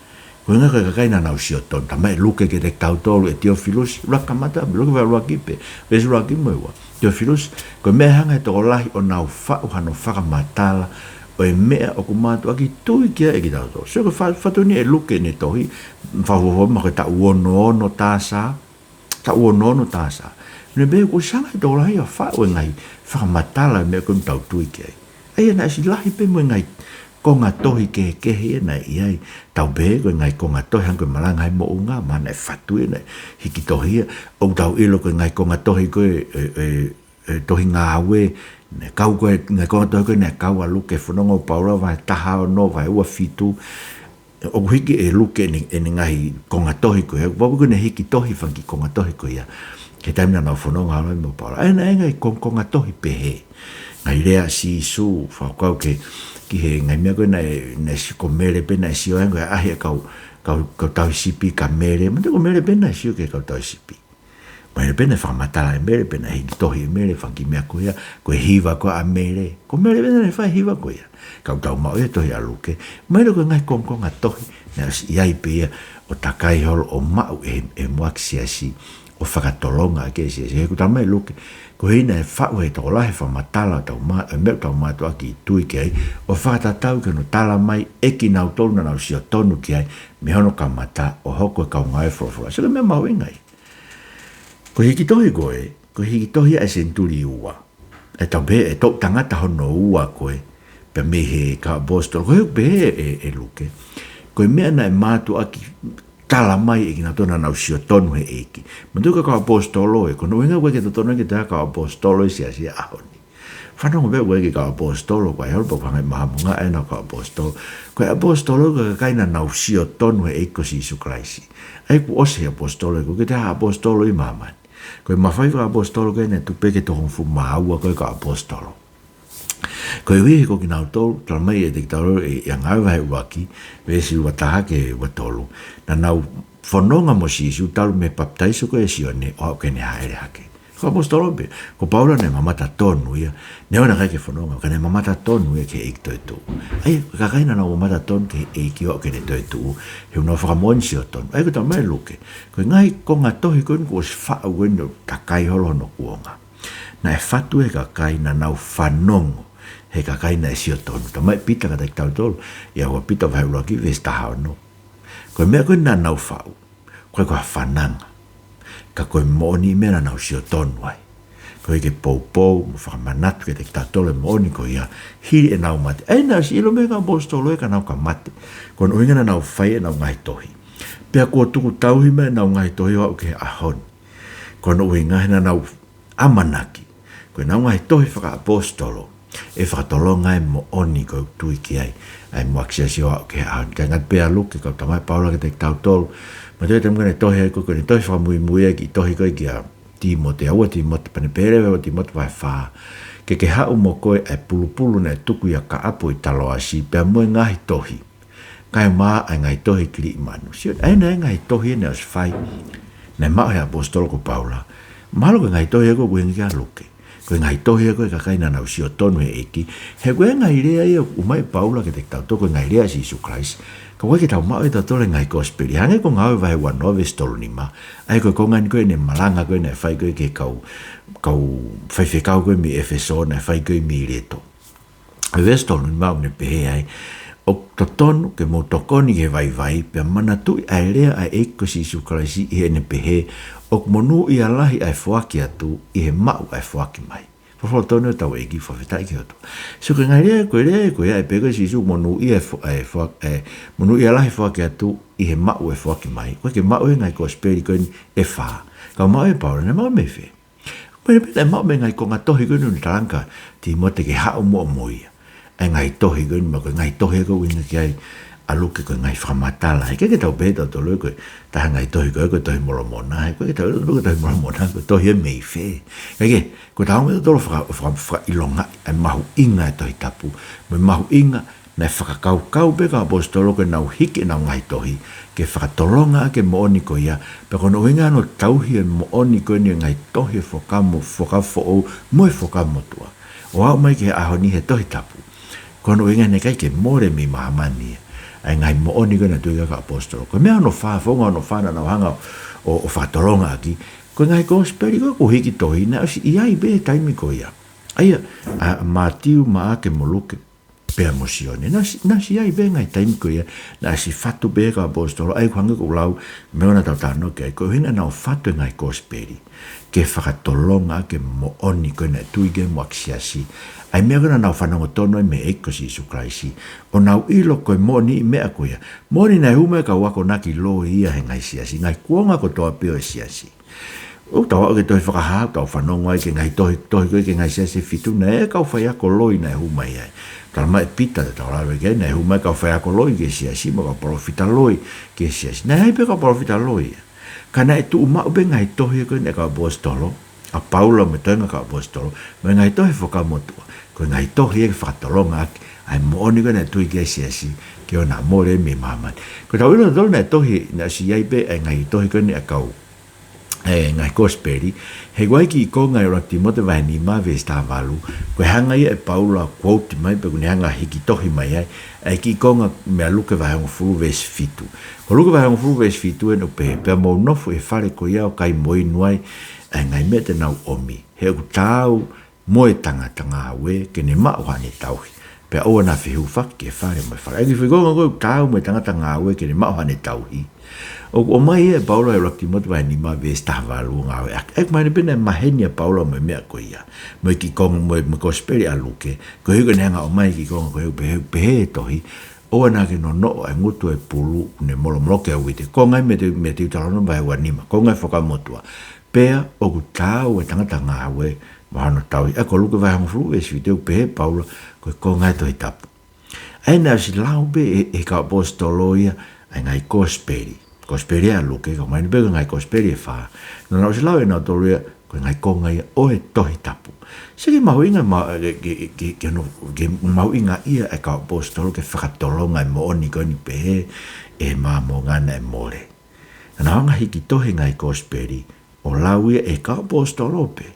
Ko e ʻuhinga ko e kakai naʻa nau sio tonu, talamai ʻe Luke kiate kitautolu, ʻe Tiofilusi, ʻuluaki kamata, Luke vahe ʻuluaki pē, veesi ʻuluaki mo e ua. Tiofilusi, ko e meʻa ʻe hanga ʻe he tokolahi ʻo nau faʻu hano fakamatala ʻo e meʻa ʻoku mātuʻaki tui ki ai ʻe kitautolu. Sio ko e fa-, fatu eni ʻe Luke ʻene tohi, fakafuofua mahalo ko e taʻu ono ono taha, taʻu ono ono taha. Ne pehē kuo ʻosi hanga ʻe he tokolahi ʻo faʻu e ngaahi fakamatala ʻo e meʻa ko ē ʻoku tau tui ki ai. ʻA ia naʻe ʻosi lahi pē mo e ngaahi konga tohi kehekehe ia naʻe ʻi ai. Tau pehē ko e ngaahi konga tohi hangē ko e Malanga ʻi he Moʻunga, mahalo naʻe fatu ia, naʻe hiki tohi ia, ʻoku tau ʻilo ko e ngaahi konga tohi ko ē, ʻe, ʻe, ʻe, tohi Ngāue, naʻe kau ko ē, ngaahi konga tohi ko ē naʻe kau ʻa Luke, Fanongo ʻa Paula, vahe taha ono, vahe ua fitu, ʻoku hiki ʻe Luke ʻene, ʻene ngaahi konga tohi ko ia, ʻoku pau ko ē naʻe hiki tohi e fanga kiʻi konga tohi ko ia. He taimi naʻa nau fononga ʻa Luke mo Paula. ʻA ia naʻe ngaahi kong-, konga tohi pehē. Ngaahi lea ʻa Sīsū, fakakaukau ki he, ki he ngaahi meʻa ko ē naʻe, naʻe sio ko Mele pē naʻe sio ai ko e ʻaʻahi e kau, kau, kau tauhi sipi kia Mele. Mahalo ko Mele pē naʻe sio ki he kau tauhi sipi. Mahalo pē naʻe fakamatala ʻe Mele, pe naʻe hiki tohi ʻe Mele, fanga kiʻi meʻa ko ia, ko e hiva ko ē ʻa Mele. Ko Mele pē naʻe fai e hiva ko ia. Ka ʻoku tau maʻu ia he tohi ʻa Luke. Mahalo ko e ngaahi kongokonga tohi naʻe ʻosi ʻi ai pē ia ʻo takai holo ʻo maʻu ʻe he, ʻe he muʻaki siasi ʻo fakatolonga ʻaki e siasi. He ʻoku talamai ʻe Luke, ko e ʻuhinga naʻe faʻu ʻe he tokolahi e fakamatala ʻo e tau mā-, e meʻa ʻoku tau mātuʻaki tui ki ai, ʻo fakatatau ki hono talamai ʻe kinautolu naʻa nau sio tonu ki ai, mei hono kamata ʻo hoko ko e kau ngāue folofola. Sio ki he meʻa mahuʻinga ia. Ko e hiki tohi ko ē, ko e hiki tohi ʻa e senituli ua. ʻE tau pehē, ʻe toʻu tangata hono ua ko ē, pea mei he kau ʻaposetolo. Ko e pehē ʻe, ʻe Luke, ko e meʻa naʻe mātuʻaki talamai ʻe kinautolu naʻa nau sio tonu he ʻEiki. Manatuʻi ko e kau ʻaposetolo ē, ko hono ʻuhinga ʻoku ʻikai ke totonu ke tau kau ʻaposetolo ʻi he siasi ʻo e ʻaho ni. Fanongo pē ʻoku ʻikai ke kau ʻaposetolo, ko e holo pē ʻoku hangē ʻe mahamunga ʻena kau ʻaposetolo. Ko e ʻaposetolo ko e kakai naʻa nau sio tonu he ʻEiki ko Sīsū Kalaisi. ʻA ia kuo ʻosi e ʻaposetolo, ʻoku ʻikai ke toe ʻaposetolo ʻi māmani. Ko e mafai fakaʻaposetolo ko ē naʻe tupu pē ki he toko hongofulu mā ua ko ē kau ʻaposetolo. Koeʻuhi he ko kinautolu, talamai ʻe he kiʻi tau ʻi, ʻi he Ngāue vahe ʻuluaki, veesi ua taha ki he ua tolu. Naʻa nau fononga mo Sīsū talu mei he papitaiso ko ē ʻa Sione ʻo aʻu ki heʻene hāʻele hake. Kau ʻaposetolo pē, ko Paula naʻe mamata tonu ia, neongo naʻe ʻikai ke fononga, ka naʻe mamata tonu ia ki he ʻEiki toetuʻu. ʻA ia, ko e kakai naʻa nau mamata tonu ki he ʻEiki ʻo aʻu ki heʻene toetuʻu, he ʻoku nau fakamoʻoni sio tonu. ʻA ia ʻoku talamai ʻe Luke, ko e ngaahi konga tohi ko eni kuo ʻosi faʻu ko eni ʻo takai holo hono kuonga, naʻe fatu ʻe he kakai naʻa nau fanongo, he kakai naʻe sio tonu. Talamai ʻe Pita kiate kitautolu, ʻi he ua Pita vahe ʻuluaki veesi taha ono. Ko e meʻa ko ē naʻa nau faʻu, ʻoku ʻikai ko ha fananga, ka ko e moʻoniʻi meʻa naʻa nau sio tonu ai. Koeʻuhi ke poupou mo fakamanatu kiate kitautolu e moʻoni ko ia, hili ʻenau mate. ʻA ia naʻe ʻosi ʻilo mei he kau ʻaposetolo ē ka nau ka mate. Ko hono ʻuhinga naʻa nau fai ʻenau ngaahi tohi. Pea kuo tuku tauhi mai ʻenau ngaahi tohi ʻo aʻu ki he ʻaho ni. Ko hono ʻuhinga he naʻa nau ʻamanaki ko ʻenau ngaahi tohi fakaʻaposetolo ʻe fakatolonga e moʻoni ʻoku tui ki ai ʻa e muʻaki siasi ʻo aʻu ki he ʻaho ni. Kae ngata pē ʻa Luke, kau talamai ʻe Paula kiate kitautolu, manatuʻi e taimi ko ē naʻe tohi ai ko ē, ko ʻene tohi fakamuimui ʻa e kiʻi tohi ko ē kia Tīmote, ua Tīmote, pea ne pehē leva ʻi he ua Tīmote vahe fā, Ke ke haʻu mo koe ʻa e pulupulu naʻe tuku ʻia Kaʻapo ʻi Taloasi, pea mo e ngaahi tohi. Kae ʻumaʻā ʻa e ngaahi tohi Kiliʻimanu. Sio, ʻa ena ʻa e ngaahi tohi naʻe ʻosi fai. Naʻe maʻu ʻe he ʻaposetolo ko Paula. Mahalo ko e ngaahi tohi ia ko ē ʻoku ʻuhinga ki ai ʻa Luke. Ko e ngaahi tohi ia ko ē ʻa e kakai naʻa nau sio tonu he ʻEiki. He ko e ngaahi lea ia ʻoku ʻomai ʻe Paula kiate kitautolu ko e ngaahi lea ʻa Sīsū Kalaisi. Ka ʻoku ʻikai ke tau maʻu ʻe tautolu e ngaahi kosipeli. Hangē ko Ngāue vahe uanoa veesi tolunima. ʻA ia ko e konga eni ko ē ʻene malanga ko ē naʻe fai ko ē ki he kau, kau faifekau ko ē mei ʻEfesō naʻe fai ko ē ʻi Mileto. ʻI he veesi tolunima ʻoku ne pehē ai, ʻoku totonu ke mou tokoni ki he vaivai, pea manatuʻi ʻa e lea ʻa e ʻEiki ko Sīsū Kalaisi ʻi heʻene pehē, ʻoku monūʻia lahi ʻa e foaki atu ʻi he maʻu ʻa e foaki mai. Folofola tonu ʻa hotau ʻEiki, fakafetaʻi ki he ʻOtua. So ko e ngaahi lea, ko e lea, ko ia ʻe pehē ko ē ʻa Sīsū monūʻia e fo-, e fo-, e monūʻia lahi foaki atu ʻi he maʻu e foaki mai. ʻOku ʻikai ke maʻu ʻe he ngaahi kosipeli ko eni ʻe fā. Ka ʻoku maʻu ʻe Paula, naʻe maʻu mei fē? Ko e pehē naʻe maʻu mei he ngaahi konga tohi ko eni ʻoku ne talaange kia Tīmote ke haʻu muʻa mo ia. ʻA e ngaahi tohi ko eni, mahalo ko e ngaahi tohi ko ē ʻoku ʻuhinga ki ai ʻa Luke ko e ngaahi fakamatala. He ʻikai ke tau pehē tautolu ko e taha e ngaahi tohi ko ē ko e Tohi Molomona. He ʻikai ke tau pehē ko e Tohi Molomona ko e tohi ia mei fē. Kae kehe, ko ʻetau meʻa tautolu faka-, faka-, fakaʻilongaʻi ʻa e mahuʻinga ʻo e Tohi Tapu. Mo e mahuʻinga naʻe fakakaukau pē ʻa e kau ʻaposetolo ke nau hiki ʻenau ngaahi tohi, ke fakatolonga ʻaki e moʻoni ko ia, pea ko hono ʻuhinga hono tauhi e moʻoni ko eni ʻo e ngaahi tohi ʻo e Fuakava Mo-, Fuakava Foʻou mo e Fuakava Motuʻa. ʻO aʻu mai ki he ʻaho ni he Tohi Tapu. Ko hono ʻuhinga naʻe ʻikai ke mole mei māmani ia ʻa e ngaahi moʻoni ko ē naʻe tui ki ai e kau ʻaposetolo. Ko e meʻa hono fā, founga hono fā naʻa nau hanga ʻo, ʻo fakatolonga ʻaki, ko e ngaahi kosipeli ko ē kuo hiki tohi naʻe ʻosi ʻi ai pē he taimi ko ia. ʻA ia, ʻa Mātiu, Maʻake mo Luke, pea mo Sione. Naʻe ʻosi, naʻe ʻosi ʻi ai pē he ngaahi taimi ko ia, naʻe ʻosi fatu pē ʻe he kau ʻaposetolo, ʻa ia ʻoku hangē ko ʻeku lau, meʻa naʻa tau talanoa ki ai, ko e ʻuhinga naʻa nau fatu e ngaahi kosipeli ke fakatolonga ʻaki e moʻoni ko ē naʻe tui ki ai e muʻaki siasi. ʻA e meʻa ko ē naʻa nau fanongo tonu ai mei he ʻEiki ko Sīsū Kalaisi. ʻO nau ʻilo ko e moʻoniʻi meʻa ko ia. Moʻoni naʻe hū mai e kau akonaki loi ia he ngaahi siasi, ngaahi kuonga kotoa pē ʻo e siasi. ʻOku tau aʻu ki he tohi Fakahā, tau fanongo ai ki he ngaahi tohi, tohi ko ē ki he ngaahi siasi ʻe fitu, naʻe ʻi ai e kau faiako loi naʻe hū mai ai. Talamai ʻe Pita, te tau lave ki ai, naʻe hū mai e kau faiako loi ki he siasi, mo e kau palōfita loi ki he siasi. Naʻe ʻi ai pē e kau palōfita loi ia. Ka naʻe tuʻu maʻu pē e ngaahi tohi ko eni ʻa e kau ʻaposetolo, ʻa Paula mo e toenga e kau ʻaposetolo, mo e ngaahi tohi Fuakava Motuʻa. Ko e ngaahi tohi ia ke fakatolonga ʻaki ʻa e moʻoni ko ē naʻe tui ki ai e siasi, ke ʻoua naʻa mole mei māmani. Ko ʻetau ʻilo tautolu naʻe tohi, naʻe ʻosi ʻi ai pē ʻa e ngaahi tohi ko eni ʻa e kau e ngaahi kosipeli, he ʻoku ʻi ai e kiʻi konga ʻi he ʻuluaki Tīmote vahe nima veesi taha valu, ko e hanga ia ʻe Paula ʻo quote mai, pe ʻoku ne hanga ʻo hiki tohi mai ai, ʻa e kiʻi konga mei Luke vahe hongofulu veesi fitu. Ko Luke vahe hongofulu veesi fitu eni ʻoku pehē, pea mou nofo ʻi he fale ko ia ʻo kai mo inu ai ʻa e ngaahi meʻa te nau ʻomi. He ʻoku taau mo e tangata ngāue ke ne maʻu haʻane tauhi. Pea ʻoua naʻa fehūfaki ki he fale mo e fale. ʻA e kiʻi foʻi konga ko ē, taau mo e tangata ngāue ke ne maʻu haʻane tauhi. ʻOku ʻomai ia ʻe Paula ʻi he ʻuluaki Tīmote vahe nima veesi taha valu, ngāueʻaki. ʻA ia ʻoku mahino pē naʻe maheni ʻa Paula mo e meʻa ko ia. Mo e kiʻi konga mo e, mo e kosipeli ʻa Luke. Koeʻuhi ko ʻene hanga ʻo ʻomai e kiʻi konga ko ē ʻoku pehē, pehē he tohi, ʻoua naʻa ke nonoʻo ʻa e ngutu ʻo e pulu ʻoku ne molomoloki ʻa e uite. Konga ia mei Te-, mei he Teutalōnome vahe uanima. Konga ia ʻo e Fuakava Motuʻa. Pea ʻoku taau e tangata ngāue mo hono tauhi. ʻA ia ko Luke vahe hongofulu veesi fitu ʻoku pehē ʻe Paula, ko e konga ia ʻo e Tohi Tapu. ʻA ia naʻe ʻosi lau pē ʻe, ʻe he kau ʻaposetolo ia ʻa e ngaahi kosipeli. Kosipeli ʻa Luke, ka ʻoku mahino pē ko e ngaahi kosipeli ʻe fā. Naʻa nau ʻosi lau ʻe nautolu ia, ko e ngaahi konga ia ʻo e Tohi Tapu. Sio ki he mahuʻinga ma-, ke, ke, ke, ke hono, ke mahuʻingaʻia e kau ʻaposetolo ke fakatolonga e moʻoni ko eni pehē ʻe he Māmonga naʻe mole. Naʻa nau hanga ʻo hiki tohi e ngaahi kosipeli, ʻo lau ia ʻe he kau ʻaposetolo pē,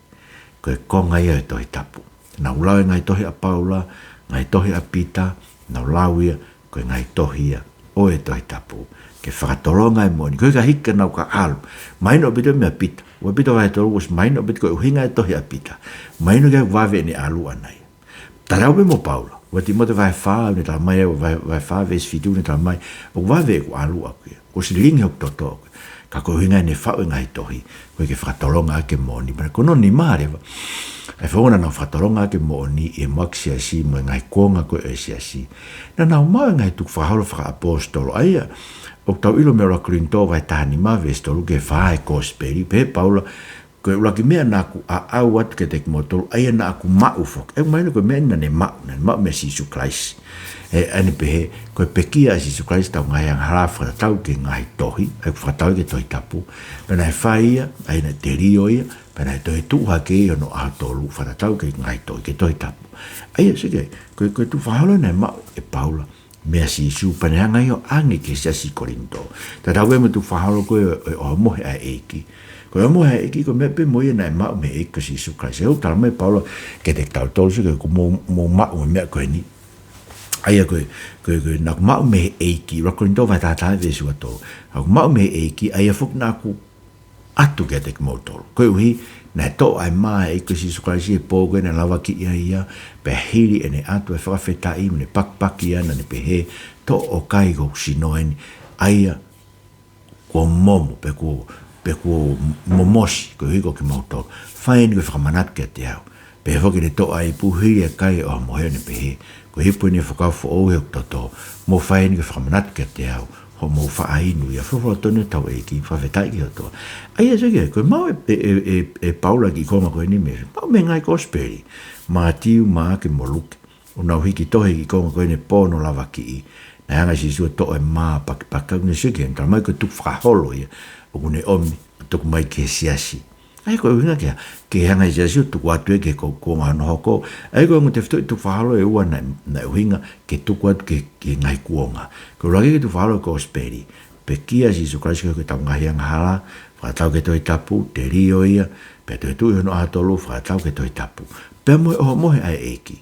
ko e konga ia ʻo e Tohi Tapu. Nau lau e ngaahi tohi ʻa Paula, ngaahi tohi ʻa Pita, nau lau ia, ko e ngaahi tohi ia ʻo e Tohi Tapu. Ke fakatolonga e moʻoni, koeʻuhi ka hiki ka nau ka ʻalu. Mahino ʻaupito meia Pita. ʻUluaki Pita vahe tolu, ʻosi mahino ʻaupito ko e ʻuhinga e tohi ʻa Pita. Mahino ki ai ʻoku vave ʻene ʻalu ʻaʻana ia. Talau pē mo Paula. ʻUluaki Tīmote vahe fā, ʻoku ne talamai ʻe, vahe, vahe fā veesi fitu ʻoku ne talamai, ʻoku vave ʻeku ʻalu ʻaʻaku ia. Kuo ʻosi lilingi hoku toto ʻaʻaku ia. Ka ko e ʻuhinga ʻene faʻu e ngaahi tohi, ko e ke fakatolonga ʻaki e moʻoni. Pea ko hono nima leva, ʻa e founga naʻa nau fakatolonga ʻaki e moʻoni ʻi he muʻaki siasi mo e ngaahi kuonga ko ē ʻo e siasi. Naʻa nau maʻu e ngaahi tukufakaholo fakaʻaposetolo. ʻA ia, ʻoku tau ʻilo mei he ʻuluaki Kolinitō vahe taha nima veesi tolu ki he fā e kosipeli, pehē ʻe Paula, ko e ʻuluaki meʻa naʻa ku ʻaʻau atu kiate kimoutolu, ʻa ia naʻa ku maʻu foki. ʻOku mahino ko e meʻa naʻa ne maʻu, naʻa ne maʻu meia Sīsū Kalaisi. ʻE, ʻa ia ʻoku ne pehē, ko e pekia ʻa Sīsū Kalaisi ʻetau ngaahi angahala fakatatau ki he ngaahi tohi, ʻa ia ʻoku fakatau ki he Tohi Tapu. Pea naʻe fai ia, ʻa ia naʻe telio ia, Pea naʻe toe tuʻu hake ia ʻi hono ʻaho tolu, fakatatau ki he ngaahi tohi, ki he Tohi Tapu. ʻA ia, sio ki ai, ko e, ko e tukufakaholo naʻe maʻu ʻe Paula meia Sīsū, pea ne hanga ia ʻo ʻoange ki he siasi Kolinitō. Tatau ia mo e tukufakaholo ko ē ʻo, ʻo e ʻOhomohe ʻa e ʻEiki. Ko e ʻOhomohe ʻa e ʻEiki ko e meʻa pē mo ia naʻe maʻu mei he ʻEiki ko Sīsū Kalaisi. ʻOku talamai ʻe Paula kiate kitautolu, sio ki ai, ʻoku mou, mou maʻu e meʻa ko eni. ʻA ia ko e, ko e, ko e, naʻa ku maʻu mei he ʻEiki, ʻuluaki Kolinitō vahe taha taha veesi ua tolu. Naʻa ku maʻu mei he ʻEiki, ʻa ia foki naʻa ku ʻoatu kiate kimoutolu. Koeʻuhi, naʻe toʻo ʻa e mā ʻa e ʻEiki ko Sīsū Kalaisi he pō ko ē naʻe lavakiʻi ai ia, pea hili ʻene ʻatu e fakafetaʻi mo ʻene pakipaki ia, naʻa ne pehē, toʻo ʻo kai ko hoku sino eni, ʻa ia kuo momo, pe kuo, pe kuo momosi, koeʻuhi ko kimoutolu. Fai eni ko e fakamanatu kiate au. Pehē foki ʻene toʻo ʻa e ipu hili e kai ʻo e ʻOhomohe, ʻo ne pehē, ko e ipu eni ʻo e fuakava foʻou ʻi hoku toto, mou fai eni ko e fakamanatu kiate au, hoʻomou faʻa inu ia. Folofola tonu ʻetau ʻEiki, fakafetaʻi ki he ʻOtua. ʻA ia, sio ki ai, ko e maʻu ʻe, ʻe, ʻe, ʻe, ʻe Paula e kiʻi konga ko eni mei, maʻu mei he ngaahi kosipeli, Mātiu, Maʻake mo Luke. ʻOku nau hiki tohi e kiʻi konga ko eni e pō hono lavakiʻi. Naʻe hanga ʻe Sīsū ʻo toʻo e mā pakipaki, ʻoku ne sio ki ai, talamai ko e tukufakaholo ia ʻoku ne ʻomi ʻo tuku mai ki he siasi. ʻA ia ko e ʻuhinga ke, ke hanga ʻe he siasi ʻo tuku atu ia ki he kuonga hono hoko. ʻA ia ko e ongo tefitoʻi tukufakaholo ʻe ua naʻe, naʻe ʻuhinga ke tuku atu ki, ki he ngaahi kuonga. Ko e ʻuluaki ko e tukufakaholo e kosipeli. Pekia ʻa Sīsū Kalaisi koeʻuhi ko ʻetau ngaahi angahala, fakatatau ki he Tohi Tapu, telio ia, pea toetuʻu ʻi hono ʻaho tolu, fakatatau ki he Tohi Tapu. Pea mo e ʻOhomohe ʻa e ʻEiki.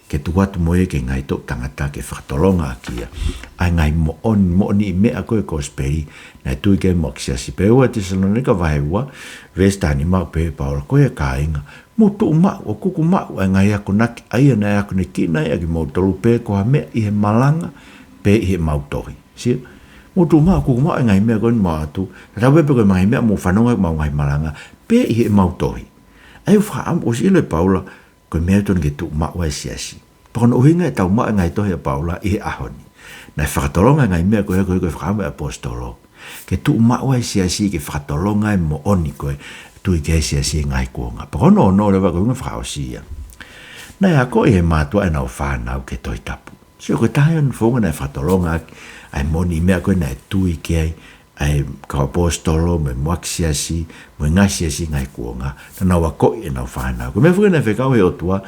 Ke tuku atu mo ia ki he ngaahi toʻu tangata ke fakatolonga ʻaki ia ʻa e ngaahi moʻoni, moʻoniʻi meʻa ko ē e kosipeli naʻe tui ki ai e muʻaki siasi. Pea ua Tesalonaika vahe ua, veesi taha nima, pehē ʻe Paula, ko ia kāinga, mou tuʻu maʻu, ʻo kuku maʻu ʻa e ngaahi akonaki ʻa ia naʻe akonakiʻi ʻaki kimoutolu, pe ko ha meʻa ʻi he malanga, pe ʻi heʻemau tohi. Sio, mou tuʻu maʻu, kuku maʻu ʻa e ngaahi meʻa ko eni ʻoku mau ʻoatu, tatau pē pe ko e ngaahi meʻa ʻoku mou fanongo ai ʻemau ngaahi malanga, pe ʻi heʻemau tohi. ʻA ia ʻoku fakaʻamu, ʻosi ʻilo ʻe Paula, ko e meʻa ia ʻoku totonu ke tuʻu maʻu ai e siasi. Pea ko hono ʻuhinga ʻetau maʻu e ngaahi tohi ʻa Paula ʻi he ʻaho ni. Naʻe fakatolonga e ngaahi meʻa ko ē, ko e, ko e Fakaʻamu ʻa e ʻAposetolo. Ke tuʻu maʻu ai e siasi, ke fakatolonga e moʻoni ko ē ʻoku tui ki ai e siasi he ngaahi kuonga. Pea ko hono ono leva ko e ʻuhinga fakaʻosi ia. Naʻe akoʻi ʻe he mātuʻa ʻenau fānau ki he Tohi Tapu. Sio, ko e taha ia e founga naʻe fakatolonga ʻaki ʻa e moʻoniʻi meʻa ko ē naʻe tui ki ai ʻa e kau ʻaposetolo, mo e muʻaki siasi, mo e ngaahi siasi ngaahi kuonga, naʻa nau akoʻi ʻenau fānau. Ko e meʻa foki naʻe fekau ʻe he ʻOtua,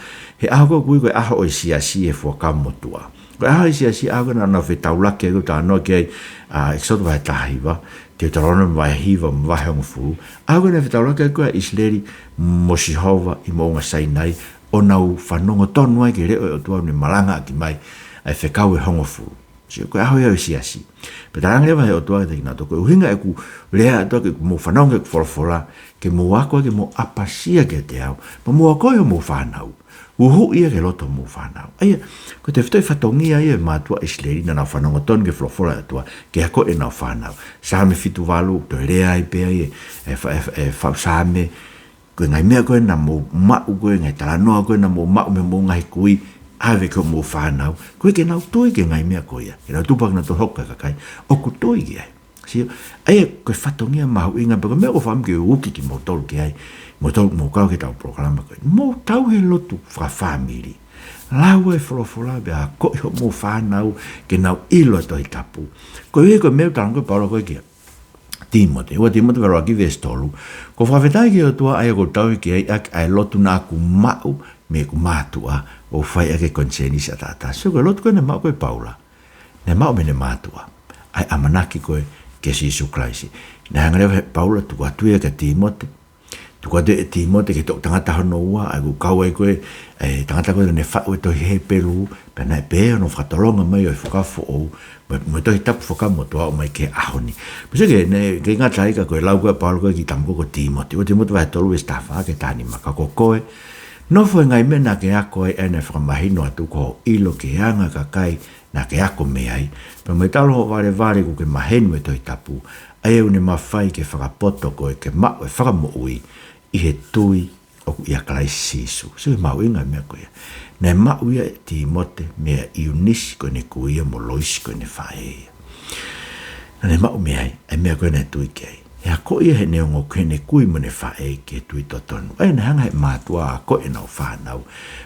he ʻaho ko ē ʻoku ui ko e ʻaho ʻo e siasi he Fuakava Motuʻa. Ko e ʻaho ʻo e siasi, ʻaho ko ē naʻa nau fetaulaki ai, ʻoku talanoa ki ai ʻa ʻEkisoto vahe taha hiva, Teutalonome vahe hiva mo e vahe hongofulu. ʻAho ko ē naʻe fetaulaki ai ko ē ʻa ʻIsileli mo Sihova ʻi Moʻunga Sainai, ʻo nau fanongo tonu ai ki he leʻo ʻo e ʻOtua ʻoku ne malangaʻaki mai ʻa e fekau ʻe hongofulu. Sio, ko e ʻaho ia ʻo e siasi. Pea talaange leva ʻe he ʻOtua kiate kinautolu, ko e ʻuhinga ʻeku lea atu ke mou fanongo ki heʻeku folofola, ke mou ako ai ke mou ʻapasia kiate au, pea mou akoʻi hoʻomou fānau. Uhuʻi ia ki he loto hoʻomou fānau. ʻA ia, ko e tefitoʻi fatongia ia ʻo e mātuʻa ʻIsileli naʻa nau fanongo tonu ki he folofola ʻa e ʻOtua, ke akoʻi ʻenau fānau. Saame fitu valu, toe lea ai pē ai e, e fa-, e fa-, e faʻu saame, ko e ngaahi meʻa ko ē naʻa mou maʻu, ko e ngaahi talanoa ko ē naʻa mou maʻu mei hoʻomou ngaahi kui, ʻave ki hoʻomou fānau. Koeʻuhi ke nau tui ki he ngaahi meʻa ko ia. Ke nau tupu hake ʻo nau toe hoko ko e kakai ʻoku tui ki ai. Sio, ʻa ia ko e fatongia mahuʻinga pē ko e meʻa ʻoku ou fakaʻamu ke uki kimoutolu ki ai, moutolu ʻoku mou kau ki heʻetau polokalama ko ē. Mou tauhi e lotu fakafāmili. Lau e folofola pea akoʻi hoʻomou fānau ke nau ʻilo e Tohi Tapu. Koeʻuhi ko e meʻa ʻoku talanoa ko ē ʻa Paula ko ē kia Tīmote. Ua Tīmote vahe ʻuluaki veesi tolu. ʻOku ou fakafetaʻi ki he ʻOtua ʻa ia ʻoku ou tauhi ki ai ʻaki ʻa e lotu naʻa ku maʻu mei heʻeku mātuʻa, ʻo fai ʻaki e konisēnisi ʻataʻatā. Sio, ko e lotu ko ē naʻe maʻu ko ē ʻe Paula, naʻe maʻu mei heʻene mātuʻa ʻa e ʻamanaki ko ē kia Sīsū Kalaisi. Naʻe hanga leva ʻe Paula ʻo tuku atu ia kia Tīmote. Tuku atu ʻe Tīmote ki he toʻu tangata hono ua, ʻa ia ʻoku kau ai ko ē, e tangata ko ē naʻa ne faʻu e tohi Hepelū, pea naʻe pehē hono fakatolonga mai ʻo e Fuakava Foʻou, mo, mo e Tohi Tapu Fuakava Motuʻa ʻo aʻu mai ki he ʻaho ni. Pea sio ki ai, naʻe ʻikai ngata ai ka ko e lau ko ē ʻa Paula ko ē ki he tama ko ē ko Tīmote. Ua Tīmote vahe tolu veesi taha fā ki he taha nima, ka ko koe, nofo he ngaahi meʻa naʻa ke ako ai ʻa ia naʻe fakamahino atu ko hoʻo ʻilo ki he anga ʻo e kakai naʻa ke ako mei ai. Pea mo e talo hoʻo valevale kuo ke maheni mo e Tohi Tapu, ʻa ia ʻoku ne mafai ke fakapoto koe ke maʻu e fakamoʻui ʻi he tui ʻoku ʻia Kalaisi Sīsū. Sio ki he mahuʻinga e meʻa ko ia. Naʻe maʻu ia ʻe Tīmote meia ʻIunisi ko ʻene kui ia mo Loisi ko ʻene faʻē ia. Naʻa ne maʻu mei ai ʻa e meʻa ko ē naʻe tui ki ai. He akoʻi ia ʻe heʻene ongo, ʻe heʻene kui mo ʻene faʻē ki he tui totonu. ʻA ia naʻe hanga ʻe he mātuʻa ʻo akoʻi ʻenau fānau.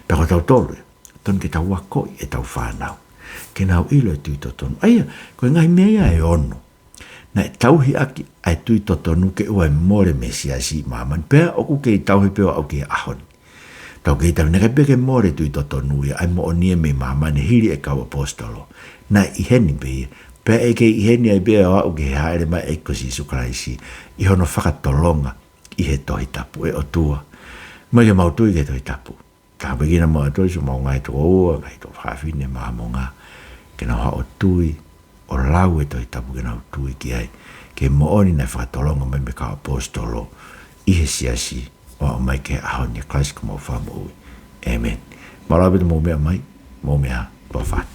Pea ko tautolu ia, totonu ke tau akoʻi ʻetau fānau ke nau ʻilo e tui totonu. ʻA ia, ko e ngaahi meʻa ia ʻe ono Naʻe tauhi ʻaki ʻa e tui totonu ke ʻoua ʻe mole mei he siasi ʻi māmani, pea ʻoku kei tauhi pē ʻo aʻu ki he ʻaho ni. Tau kei tauhi, naʻe ʻikai pē ke mole e tui totonu ia, ʻa e moʻoni ia mei māmani hili e kau ʻaposetolo. Naʻe ʻi heni pē ia, pea ʻe kei ʻi heni ai pē ʻo aʻu ki he hāʻele mai ʻa e ʻEiki ko Sīsū Kalaisi, ʻi hono fakatolonga ʻi he Tohi Tapu. ʻE ʻOtua, ʻomai ke mau tui ki he Tohi Tapu. Tāpuekina muʻa ʻOtua siʻomau ngaahi tokoua, ngaahi tuofāfine, Māmonga, ke nau haʻu ʻo tui, ʻo lau e Tohi Tapu ke nau tui ki ai, ki he moʻoni naʻe fakatolonga mai mei he kau ʻaposetolo ʻi he siasi, ʻo aʻu mai ki he ʻaho ni, ʻia Kalaisi ko homau Fakamoʻui. ʻĒmeni. Mālō ʻaupito hoʻomou meʻa mai, mou meʻa ā, tuʻa ʻofa atu.